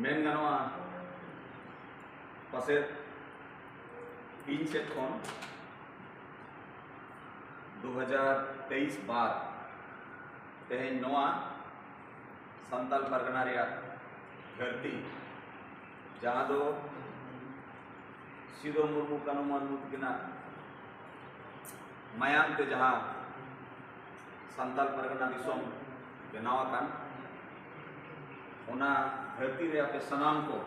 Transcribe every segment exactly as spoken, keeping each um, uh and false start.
ᱢᱮᱱ ᱜᱟᱱᱚᱜᱼᱟ, ᱯᱟᱥᱮᱡ ᱤᱧ ᱥᱮᱫ ᱠᱷᱚᱱ ᱫᱩ ᱦᱟᱡᱟᱨ ᱛᱮᱭᱤᱥ ᱵᱟᱨ ᱛᱮᱦᱮᱧ ᱱᱚᱣᱟ ᱥᱟᱱᱛᱟᱞ ᱯᱟᱨᱜᱟᱱᱟ ᱨᱮᱭᱟᱜ ᱫᱷᱟᱹᱨᱛᱤ, ᱡᱟᱦᱟᱸ ᱫᱚ ᱥᱤᱫᱚ ᱢᱩᱨᱢᱩ, ᱠᱟᱹᱱᱩ ᱢᱩᱨᱢᱩ ᱛᱟᱹᱠᱤᱱᱟᱜ ᱢᱟᱭᱟᱢ ᱛᱮ ᱡᱟᱦᱟᱸ ᱥᱟᱱᱛᱟᱞ ᱯᱟᱨᱜᱟᱱᱟ ᱫᱤᱥᱚᱢ ᱵᱮᱱᱟᱣ ᱟᱠᱟᱱ, ᱚᱱᱟ ᱫᱷᱟᱹᱨᱛᱤ ᱨᱮ ᱟᱯᱮ ᱥᱟᱱᱟᱢ ᱠᱚ,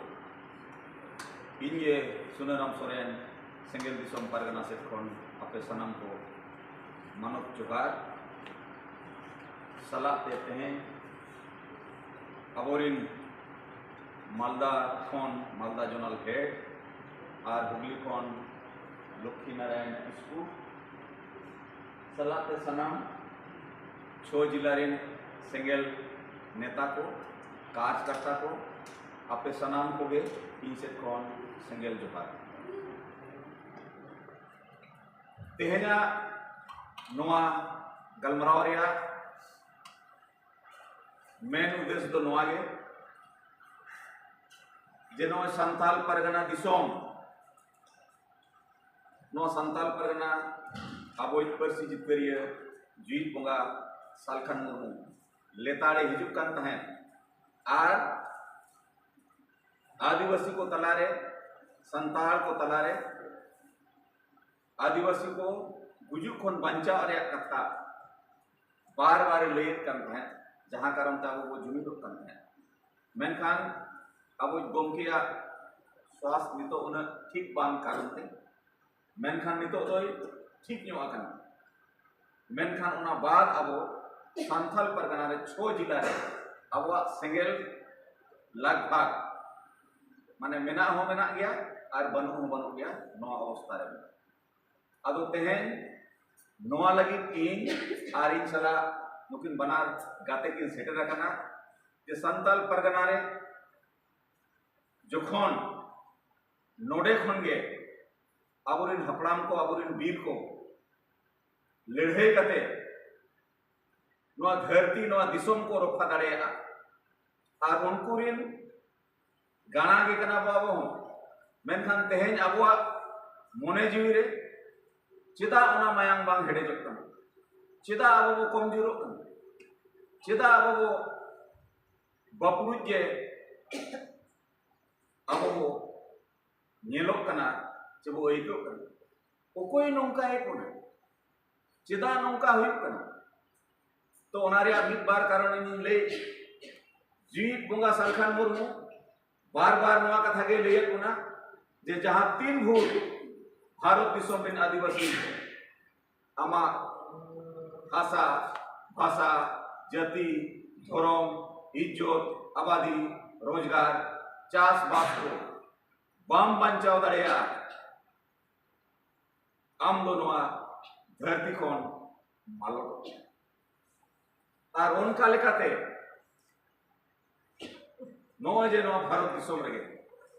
ᱤᱧ ᱜᱮ ᱥᱩᱱᱟᱹᱨᱟᱢ ᱥᱚᱨᱮᱱ, ᱥᱮᱸᱜᱮᱞ ᱫᱤᱥᱚᱢ ᱯᱟᱨᱜᱟᱱᱟ ᱥᱮᱫ ᱠᱷᱚᱱ ᱟᱯᱮ ᱥᱟᱱᱟᱢ ᱠᱚ ᱢᱟᱱᱚᱛ ᱡᱚᱦᱟᱨ᱾ ᱥᱟᱞᱟᱜ ᱛᱮ ᱛᱮᱦᱮᱧ ᱟᱵᱚᱨᱤᱱ ᱢᱟᱞᱫᱟ ᱠᱷᱚᱱ ᱢᱟᱞᱫᱟ ᱡᱚᱱᱟᱞ ᱦᱮᱰ ᱟᱨ ᱦᱩᱜᱽᱞᱤ ᱠᱷᱚᱱ ᱞᱚᱠᱠᱷᱤ ᱱᱟᱨᱟᱭᱚᱱ ᱠᱤᱥᱠᱩ, ᱥᱟᱞᱟᱜ ᱛᱮ ᱥᱟᱱᱟᱢ ᱪᱷᱚ ᱡᱤᱞᱟ ᱨᱮᱱ ᱥᱮᱸᱜᱮᱞ ᱱᱮᱛᱟ ᱠᱚ, ᱠᱟᱨᱡᱽᱠᱟᱨᱛᱟ ᱠᱚ, ᱟᱯᱮ ᱥᱟᱱᱟᱢ ᱠᱚᱜᱮ ᱤᱧ ᱥᱮᱫ ᱠᱷᱚᱱ ᱥᱮᱸᱜᱮᱞ ᱡᱚᱦᱟᱨ᱾ ᱛᱮᱦᱮᱧᱟᱜ ᱱᱚᱣᱟ ᱜᱟᱞᱢᱟᱨᱟᱣ ᱨᱮᱭᱟᱜ ᱢᱮᱱ ᱩᱫᱽᱫᱮᱥ ᱫᱚ ᱱᱚᱣᱟ ᱜᱮ, ᱡᱮ ᱱᱚᱜᱼᱚᱭ ᱥᱟᱱᱛᱟᱞ ᱯᱟᱨᱜᱟᱱᱟ ᱫᱤᱥᱚᱢ, ᱱᱚᱣᱟ ᱥᱟᱱᱛᱟᱞ ᱯᱟᱨᱜᱟᱱᱟ ᱟᱵᱚᱭᱤᱡ ᱯᱟᱹᱨᱥᱤ ᱡᱤᱛᱠᱟᱹᱨᱤᱭᱟᱹ ᱡᱤᱣᱤᱫ ᱵᱚᱸᱜᱟ ᱥᱟᱞᱠᱷᱟᱱ ᱢᱩᱨᱢᱩ ᱞᱮᱛᱟᱲᱮ ᱦᱤᱡᱩᱜ ᱠᱟᱱ ᱛᱟᱦᱮᱸᱫ ᱟᱨ ᱟᱹᱫᱤᱵᱟᱹᱥᱤ ᱠᱚ ᱛᱟᱞᱟᱨᱮ, ᱥᱟᱱᱛᱟᱲ ᱠᱚ ᱛᱟᱞᱟᱨᱮ ᱟᱹᱫᱤᱵᱟᱹᱥᱤ ᱠᱚ ᱜᱩᱡᱩᱜ ᱠᱷᱚᱱ ᱵᱟᱧᱪᱟᱣ ᱨᱮᱭᱟᱜ ᱠᱟᱛᱷᱟ ᱵᱟᱨ ᱵᱟᱨᱮ ᱞᱟᱹᱭᱮᱫ ᱠᱟᱱ ᱛᱟᱦᱮᱸᱫ, ᱡᱟᱦᱟᱸ ᱠᱟᱨᱚᱱ ᱛᱮ ᱟᱵᱚ ᱵᱚ ᱡᱩᱢᱤᱫᱚᱜ ᱠᱟᱱ ᱛᱟᱦᱮᱸᱫ᱾ ᱢᱮᱱᱠᱷᱟᱱ ᱟᱵᱚ ᱜᱚᱢᱠᱮᱭᱟᱜ ᱥᱣᱟᱥ ᱱᱤᱛᱚᱜ ᱩᱱᱟᱹᱜ ᱴᱷᱤᱠ ᱵᱟᱝ ᱠᱟᱨᱚᱱ ᱛᱮ, ᱢᱮᱱᱠᱷᱟᱱ ᱱᱤᱛᱚᱜ ᱫᱚᱭ ᱴᱷᱤᱠ ᱧᱚᱜ ᱟᱠᱟᱱᱟ᱾ ᱢᱮᱱᱠᱷᱟᱱ ᱚᱱᱟ ᱵᱟᱫ ᱟᱵᱚ ᱥᱟᱱᱛᱟᱞ ᱯᱟᱨᱜᱟᱱᱟ ᱨᱮ ᱪᱷᱚ ᱡᱤᱞᱟ ᱨᱮ ᱟᱵᱚᱣᱟᱜ ᱥᱮᱸᱜᱮᱞ ᱞᱟᱜᱽ ᱵᱷᱟᱜᱽ, ᱢᱟᱱᱮ, ᱢᱮᱱᱟᱜ ᱦᱚᱸ ᱢᱮᱱᱟᱜ ᱜᱮᱭᱟ ᱟᱨ ᱵᱟᱹᱱᱩᱜ ᱦᱚᱸ ᱵᱟᱹᱱᱩᱜ ᱜᱮᱭᱟ ᱱᱚᱣᱟ ᱚᱵᱚᱥᱛᱷᱟ ᱨᱮ᱾ ᱟᱫᱚ ᱛᱮᱦᱮᱧ ᱱᱚᱣᱟ ᱞᱟᱹᱜᱤᱫ ᱤᱧ ᱟᱨ ᱤᱧ ᱥᱟᱞᱟᱜ ᱱᱩᱠᱤᱱ ᱵᱟᱱᱟᱨ ᱜᱟᱛᱮ ᱠᱤᱱ ᱥᱮᱴᱮᱨ ᱟᱠᱟᱱᱟ, ᱡᱮ ᱥᱟᱱᱛᱟᱞ ᱯᱟᱨᱜᱟᱱᱟ ᱨᱮ ᱡᱚᱠᱷᱚᱱ ᱱᱚᱰᱮ ᱠᱷᱚᱱ ᱜᱮ ᱟᱵᱚᱨᱮᱱ ᱦᱟᱯᱲᱟᱢ ᱠᱚ, ᱟᱵᱚᱨᱮᱱ ᱵᱤᱨ ᱠᱚ ᱞᱟᱹᱲᱦᱟᱹᱭ ᱠᱟᱛᱮ ᱱᱚᱣᱟ ᱫᱷᱟᱹᱨᱛᱤ, ᱱᱚᱣᱟ ᱫᱤᱥᱚᱢ ᱠᱚ ᱨᱚᱯᱷᱟ ᱫᱟᱲᱮᱭᱟᱜᱼᱟ, ᱟᱨ ᱩᱱᱠᱩ ᱨᱤᱱ ᱜᱟᱬᱟ ᱜᱮ ᱠᱟᱱᱟ ᱵᱚ ᱟᱵᱚ ᱦᱚᱸ᱾ ᱢᱮᱱᱠᱷᱟᱱ ᱛᱮᱦᱮᱧ ᱟᱵᱚᱣᱟᱜ ᱢᱚᱱᱮ ᱡᱤᱣᱤ ᱨᱮ ᱪᱮᱫᱟᱜ ᱚᱱᱟ ᱢᱟᱭᱟᱝ ᱵᱟᱝ ᱦᱮᱰᱮᱡᱚᱜ ᱠᱟᱱᱟ? ᱪᱮᱫᱟᱜ ᱟᱵᱚ ᱵᱚ ᱠᱚᱢᱡᱳᱨᱚᱜ ᱠᱟᱱᱟ? ᱪᱮᱫᱟᱜ ᱟᱵᱚ ᱵᱚ ᱵᱟᱯᱲᱩᱡ ᱜᱮ ᱟᱵᱚ ᱵᱚ ᱧᱮᱞᱚᱜ ᱠᱟᱱᱟ, ᱪᱮ ᱵᱚ ᱟᱹᱭᱠᱟᱹᱜ ᱠᱟᱱᱟ? ᱚᱠᱚᱭ ᱱᱚᱝᱠᱟᱭᱮᱫ ᱵᱚᱱᱟ? ᱪᱮᱫᱟᱜ ᱱᱚᱝᱠᱟ ᱦᱩᱭᱩᱜ ᱠᱟᱱᱟ? ᱛᱚ ᱚᱱᱟ ᱨᱮᱭᱟᱜ ᱢᱤᱫ ᱵᱟᱨ ᱠᱟᱨᱚᱱ ᱤᱧᱤᱧ ᱞᱟᱹᱭ᱾ ᱡᱤᱣᱤᱫ ᱵᱚᱸᱜᱟ ᱥᱟᱞᱠᱷᱟᱱ ᱢᱩᱨᱢᱩ ᱵᱟᱨ ᱵᱟᱨ ᱱᱚᱣᱟ ᱠᱟᱛᱷᱟ ᱜᱮ ᱞᱟᱹᱭᱮᱫ ᱵᱚᱱᱟ ᱡᱮ ᱡᱟᱦᱟᱸ ᱛᱤᱱ ᱵᱷᱳᱨ ᱵᱷᱟᱨᱚᱛ ᱫᱤᱥᱚᱢ ᱨᱮᱱ ᱟᱹᱫᱤᱵᱟᱹᱥᱤ ᱟᱢᱟᱜ ᱦᱟᱥᱟ, ᱵᱷᱟᱥᱟ, ᱡᱟᱹᱛᱤ, ᱫᱷᱚᱨᱚᱢ, ᱤᱡᱽᱡᱚᱛ, ᱟᱵᱟᱫᱤ, ᱨᱳᱡᱽᱜᱟᱨ, ᱪᱟᱥᱵᱟᱥ ᱠᱚ ᱵᱟᱢ ᱵᱟᱧᱪᱟᱣ ᱫᱟᱲᱮᱭᱟᱜᱼᱟ, ᱟᱢ ᱫᱚ ᱱᱚᱣᱟ ᱫᱷᱟᱹᱨᱛᱤ ᱠᱷᱚᱱ ᱢᱟᱞᱚᱴᱚᱜ ᱢᱮ᱾ ᱟᱨ ᱚᱱᱠᱟ ᱞᱮᱠᱟᱛᱮ ᱱᱚᱜᱼᱚᱭ ᱡᱮ ᱱᱚᱣᱟ ᱵᱷᱟᱨᱚᱛ ᱫᱤᱥᱚᱢ ᱨᱮᱜᱮ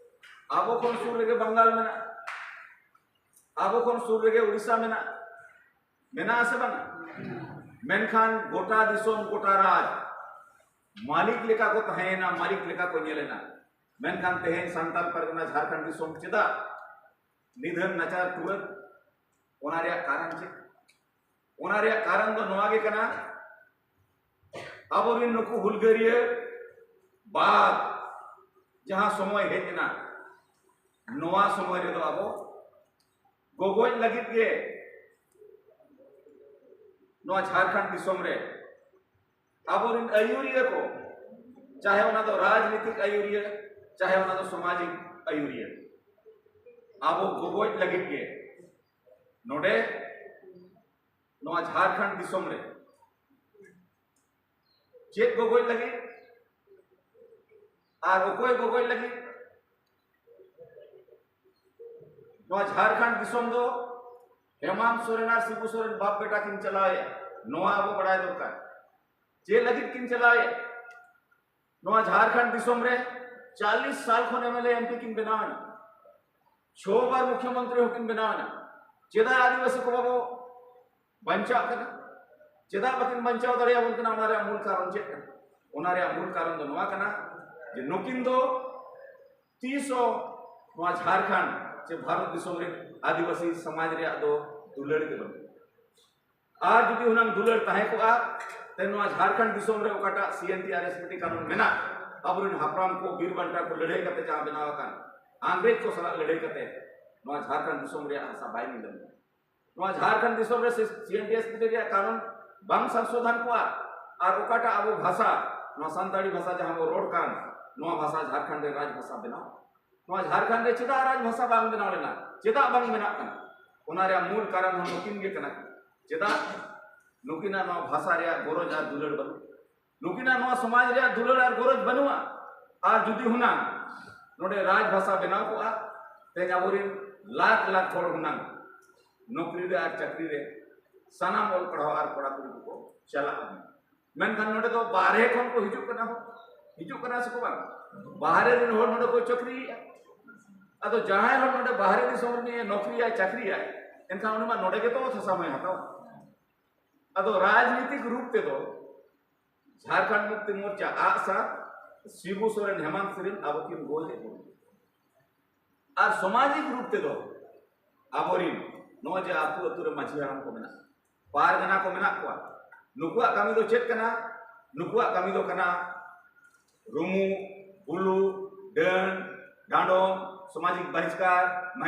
ᱟᱵᱚ ᱠᱷᱚᱱ ᱥᱩᱨ ᱨᱮᱜᱮ ᱵᱟᱝᱜᱟᱞ ᱢᱮᱱᱟᱜᱼᱟ, ᱟᱵᱚ ᱠᱷᱚᱱ ᱥᱩᱨ ᱨᱮᱜᱮ ᱩᱲᱤᱥᱥᱟ ᱢᱮᱱᱟᱜᱼᱟ, ᱢᱮᱱᱟᱜᱼᱟ ᱥᱮ ᱵᱟᱝᱟ? ᱢᱮᱱᱠᱷᱟᱱ ᱜᱚᱴᱟ ᱫᱤᱥᱚᱢ, ᱜᱚᱴᱟ ᱨᱟᱡᱽ ᱢᱟᱹᱞᱤᱠ ᱞᱮᱠᱟ ᱠᱚ ᱛᱟᱦᱮᱸᱭᱮᱱᱟ, ᱢᱟᱹᱞᱤᱠ ᱞᱮᱠᱟ ᱠᱚ ᱧᱮᱞᱮᱱᱟ᱾ ᱢᱮᱱᱠᱷᱟᱱ ᱛᱮᱦᱮᱧ ᱥᱟᱱᱛᱟᱲ ᱯᱟᱨᱜᱟᱱᱟ ᱡᱷᱟᱲᱠᱷᱚᱸᱰ ᱫᱤᱥᱚᱢ ᱪᱮᱫᱟᱜ ᱱᱤᱫᱷᱟᱹᱱ ᱱᱟᱪᱟᱨ ᱴᱩᱣᱟᱹᱨ? ᱚᱱᱟ ᱨᱮᱭᱟᱜ ᱠᱟᱨᱚᱱ ᱪᱮᱫ? ᱚᱱᱟ ᱨᱮᱭᱟᱜ ᱠᱟᱨᱚᱱ ᱫᱚ ᱱᱚᱣᱟ ᱜᱮ ᱠᱟᱱᱟ, ᱟᱵᱚᱨᱮᱱ ᱱᱩᱠᱩ ᱦᱩᱞᱜᱟᱹᱨᱤᱭᱟᱹ ᱵᱟᱫ ᱡᱟᱦᱟᱸ ᱥᱚᱢᱚᱭ ᱦᱮᱡ ᱮᱱᱟ, ᱱᱚᱣᱟ ᱥᱚᱢᱚᱭ ᱨᱮᱫᱚ ᱟᱵᱚ ᱜᱚᱜᱚᱡ ᱞᱟᱹᱜᱤᱫ ᱜᱮ ᱱᱚᱣᱟ ᱡᱷᱟᱲᱠᱷᱚᱸᱰ ᱫᱤᱥᱚᱢ ᱨᱮ ᱟᱵᱚᱨᱮᱱ ᱟᱹᱭᱩᱨᱤᱭᱟᱹ ᱠᱚ, ᱪᱟᱦᱮ ᱚᱱᱟ ᱫᱚ ᱨᱟᱡᱽᱱᱤᱛᱤᱠ ᱟᱹᱭᱩᱨᱤᱭᱟᱹ, ᱪᱟᱦᱮ ᱚᱱᱟ ᱫᱚ ᱥᱟᱢᱟᱡᱤᱠ ᱟᱹᱭᱩᱨᱤᱭᱟᱹ, ᱟᱵᱚ ᱜᱚᱜᱚᱡ ᱞᱟᱹᱜᱤᱫ ᱜᱮ ᱱᱚᱰᱮ ᱱᱚᱣᱟ ᱡᱷᱟᱲᱠᱷᱚᱸᱰ ᱫᱤᱥᱚᱢ ᱨᱮ ᱪᱮᱫ ᱜᱚᱜᱚᱡ ᱞᱟᱹᱜᱤᱫ ᱟᱨ ᱚᱠᱚᱭ ᱜᱚᱜᱚᱡ ᱞᱟᱹᱜᱤᱫ? ᱱᱚᱣᱟ ᱡᱷᱟᱲᱠᱷᱚᱸᱰ ᱫᱤᱥᱚᱢ ᱫᱚ ᱦᱮᱢᱟᱱᱛ ᱥᱚᱨᱮᱱ ᱟᱨ ᱥᱤᱵᱩ ᱥᱚᱨᱮᱱ ᱵᱟᱯ ᱵᱮᱴᱟ ᱠᱤᱱ ᱪᱟᱞᱟᱣᱮᱫᱼᱟ, ᱱᱚᱣᱟ ᱟᱵᱚ ᱵᱟᱲᱟᱭ ᱫᱚᱨᱠᱟᱨ᱾ ᱪᱮᱫ ᱞᱟᱹᱜᱤᱫ ᱠᱤᱱ ᱪᱟᱞᱟᱣᱮᱫᱼᱟ? ᱱᱚᱣᱟ ᱡᱷᱟᱲᱠᱷᱚᱸᱰ ᱫᱤᱥᱚᱢ ᱨᱮ ᱪᱟᱞᱤᱥ ᱥᱟᱞ ᱠᱷᱚᱱ M L A M P ᱠᱤᱱ ᱵᱮᱱᱟᱣ ᱮᱱᱟ, ᱪᱷᱚ ᱵᱟᱨ ᱢᱩᱠᱷᱭᱚᱢᱚᱱᱛᱨᱤ ᱦᱚᱸᱠᱤᱱ ᱵᱮᱱᱟᱣ ᱮᱱᱟ᱾ ᱪᱮᱫᱟᱜ ᱟᱹᱫᱤᱵᱟᱹᱥᱤ ᱠᱚ ᱵᱟᱵᱚ ᱵᱟᱧᱪᱟᱜ ᱠᱟᱱᱟ? ᱪᱮᱫᱟᱜ ᱵᱟᱹᱠᱤᱱ ᱵᱟᱧᱪᱟᱣ ᱫᱟᱲᱮᱭᱟᱵᱚᱱ ᱠᱟᱱᱟ? ᱚᱱᱟ ᱨᱮᱭᱟᱜ ᱢᱩᱞ ᱠᱟᱨᱚᱱ ᱪᱮᱫ ᱠᱟᱱᱟ? ᱚᱱᱟ ᱨᱮᱭᱟᱜ ᱢᱩᱞ ᱠᱟᱨᱚᱱ ᱫᱚ ᱱᱚᱣᱟ ᱠᱟᱱᱟ ᱡᱮ ᱱᱩᱠᱤᱱ ᱫᱚ ᱛᱤᱥ ᱦᱚᱸ ᱱᱚᱣᱟ ᱡᱷᱟᱲᱠᱷᱚᱸᱰ ᱥᱮ ᱵᱷᱟᱨᱚᱛ ᱫᱤᱥᱚᱢ ᱨᱮ ᱟᱹᱫᱤᱵᱟᱹᱥᱤ ᱥᱚᱢᱟᱡᱽ ᱨᱮᱭᱟᱜ ᱫᱚ ᱫᱩᱞᱟᱹᱲ ᱜᱮ ᱵᱟᱹᱱᱩᱜ᱾ ᱟᱨ ᱡᱩᱫᱤ ᱦᱩᱱᱟᱝ ᱫᱩᱞᱟᱹᱲ ᱛᱟᱦᱮᱸ ᱠᱚᱜᱼᱟ, ᱛᱮ ᱱᱚᱣᱟ ᱡᱷᱟᱲᱠᱷᱚᱸᱰ ᱫᱤᱥᱚᱢ ᱨᱮ ᱚᱠᱟᱴᱟᱜ ᱥᱤ ᱮᱱ ᱴᱤ ᱟᱨ ᱮᱥ ᱯᱤ ᱴᱤ ᱠᱟᱹᱱᱩᱱ ᱢᱮᱱᱟᱜ, ᱟᱵᱚᱨᱮᱱ ᱦᱟᱯᱲᱟᱢ ᱠᱚ ᱵᱤᱨ ᱵᱟᱱᱴᱟ ᱠᱚ ᱞᱟᱹᱲᱦᱟᱹᱭ ᱠᱟᱛᱮ ᱡᱟᱦᱟᱸ ᱵᱮᱱᱟᱣ ᱟᱠᱟᱱ, ᱟᱝᱨᱮᱡᱽ ᱠᱚ ᱥᱟᱞᱟᱜ ᱞᱟᱹᱲᱦᱟᱹᱭ ᱠᱟᱛᱮ ᱱᱚᱣᱟ ᱡᱷᱟᱲᱠᱷᱚᱸᱰ ᱫᱤᱥᱚᱢ ᱨᱮᱭᱟᱜ ᱦᱟᱥᱟ ᱵᱟᱭ ᱱᱤᱞᱟᱹᱢ᱾ ᱱᱚᱣᱟ ᱡᱷᱟᱲᱠᱷᱚᱸᱰ ᱫᱤᱥᱚᱢ ᱨᱮ ᱥᱤ ᱮᱱ ᱴᱤ ᱟᱨ ᱮᱥ ᱯᱤ ᱴᱤ ᱨᱮᱭᱟᱜ ᱠᱟᱹᱱᱩᱱ ᱵᱟᱝ ᱥᱚᱝᱥᱳᱫᱷᱚᱱ ᱠᱚᱜᱼᱟ, ᱟᱨ ᱚᱠᱟᱴᱟᱜ ᱟᱵᱚ ᱵᱷᱟᱥᱟ, ᱱᱚᱣᱟ ᱥᱟᱱᱛᱟᱲᱤ ᱵᱷᱟᱥᱟ ᱡᱟᱦᱟᱸ ᱵᱚ ᱨᱚᱲ ᱠᱟᱱ, ᱱᱚᱣᱟ ᱵᱷᱟᱥᱟ ᱡᱷᱟᱲᱠᱷᱚᱸᱰ ᱨᱮ ᱨᱟᱡᱽ ᱵᱷᱟᱥᱟ ᱵᱮᱱᱟᱣ᱾ ᱱᱚᱣᱟ ᱡᱷᱟᱲᱠᱷᱚᱸᱰ ᱨᱮ ᱪᱮᱫᱟᱜ ᱨᱟᱡᱽ ᱵᱷᱟᱥᱟ ᱵᱟᱝ ᱵᱮᱱᱟᱣ ᱞᱮᱱᱟ? ᱪᱮᱫᱟᱜ ᱵᱟᱝ ᱵᱮᱱᱟᱜ ᱠᱟᱱᱟ? ᱚᱱᱟ ᱨᱮᱭᱟᱜ ᱢᱩᱞ ᱠᱟᱨᱚᱱ ᱦᱚᱸ ᱱᱩᱠᱤᱱ ᱜᱮ ᱠᱟᱱᱟ ᱠᱤᱱ᱾ ᱪᱮᱫᱟᱜ? ᱱᱩᱠᱤᱱᱟᱜ ᱱᱚᱣᱟ ᱵᱷᱟᱥᱟ ᱨᱮᱭᱟᱜ ᱜᱚᱨᱚᱡᱽ ᱟᱨ ᱫᱩᱞᱟᱹᱲ ᱵᱟᱹᱱᱩᱜ᱾ ᱱᱩᱠᱤᱱᱟᱜ ᱱᱚᱣᱟ ᱥᱚᱢᱟᱡᱽ ᱨᱮᱭᱟᱜ ᱫᱩᱞᱟᱹᱲ ᱟᱨ ᱜᱚᱨᱚᱡᱽ ᱵᱟᱹᱱᱩᱜᱼᱟ᱾ ᱟᱨ ᱡᱩᱫᱤ ᱦᱩᱱᱟᱝ ᱱᱚᱰᱮ ᱨᱟᱡᱽ ᱵᱷᱟᱥᱟ ᱵᱮᱱᱟᱣ ᱠᱚᱜᱼᱟ, ᱛᱮᱦᱮᱧ ᱟᱵᱚᱨᱮᱱ ᱞᱟᱠᱷ ᱞᱟᱠᱷ ᱦᱚᱲ ᱦᱩᱱᱟᱝ ᱱᱚᱠᱨᱤ ᱨᱮ ᱟᱨ ᱪᱟᱹᱠᱨᱤ ᱨᱮ ᱥᱟᱱᱟᱢ ᱚᱞ ᱯᱟᱲᱦᱟᱣ ᱟᱨ ᱠᱚᱲᱟ ᱠᱩᱲᱤ ᱠᱚᱠᱚ ᱪᱟᱞᱟᱜᱼᱟ᱾ ᱢᱮᱱᱠᱷᱟᱱ ᱱᱚᱰᱮ ᱫᱚ ᱵᱟᱦᱨᱮ ᱠᱷᱚᱱ ᱠᱚ ᱦᱤᱡᱩᱜ ᱠᱟᱱᱟ, ᱦᱚᱸ ᱦᱤᱡᱩᱜ ᱠᱟᱱᱟ ᱥᱮ ᱠᱚ ᱵᱟᱝ? ᱵᱟᱦᱨᱮ ᱨᱮᱱ ᱦᱚᱲ ᱱᱚᱰᱮ ᱠᱚ ᱪᱟᱹᱠᱨᱤᱭᱮᱫᱼᱟ᱾ ᱟᱫᱚ ᱡᱟᱦᱟᱸᱭ ᱦᱚᱲ ᱱᱚᱰᱮ ᱵᱟᱦᱨᱮ ᱫᱤᱥᱚᱢ ᱨᱮ ᱱᱚᱠᱨᱤᱭᱟᱭ, ᱪᱟᱹᱠᱨᱤᱭᱟᱭ, ᱮᱱᱠᱷᱟᱱ ᱩᱱᱤ ᱢᱟ ᱱᱚᱰᱮ ᱜᱮᱛᱚ ᱚᱛ ᱦᱟᱥᱟ ᱢᱟᱭ ᱦᱟᱛᱟᱣᱟ᱾ ᱟᱫᱚ ᱨᱟᱡᱽᱱᱤᱛᱤᱠ ᱨᱩᱯ ᱛᱮᱫᱚ ᱡᱷᱟᱲᱠᱷᱚᱸᱰ ᱢᱩᱠᱛᱤ ᱢᱳᱨᱪᱟ ᱟᱜ ᱥᱟᱨ ᱥᱤᱵᱩ ᱥᱚᱨᱮᱱ, ᱦᱮᱢᱟᱱᱛ ᱥᱚᱨᱮᱱ ᱟᱵᱚ ᱠᱤᱱ ᱜᱚᱡ ᱮᱫ ᱵᱚᱱᱟ᱾ ᱟᱨ ᱥᱟᱢᱟᱡᱤᱠ ᱨᱩᱯ ᱛᱮᱫᱚ ᱟᱵᱚᱨᱤᱱ ᱱᱚᱜᱼᱚᱭ ᱡᱮ ᱟᱹᱛᱩ ᱟᱹᱛᱩ ᱨᱮ ᱢᱟᱹᱡᱷᱤ ᱦᱟᱲᱟᱢ ᱠᱚ ᱢᱮᱱᱟᱜ, ᱯᱟᱨᱜᱟᱱᱟ ᱠᱚ ᱢᱮᱱᱟᱜ ᱠᱚᱣᱟ, ᱱᱩᱠᱩᱣᱟᱜ ᱠᱟᱹᱢᱤ ᱫᱚ ᱪᱮᱫ ᱠᱟᱱᱟ? ᱱᱩᱠᱩᱣᱟᱜ ᱠᱟᱹᱢᱤ ᱫᱚ ᱠᱟᱱᱟ ᱨᱩᱢᱩᱜ, ᱵᱩᱞᱩᱜ, ᱰᱟᱹᱱ, ᱰᱟᱸᱰᱚᱢ, ᱥᱟᱢᱟᱡᱤᱠ ᱵᱟᱦᱤᱥᱠᱟᱨ,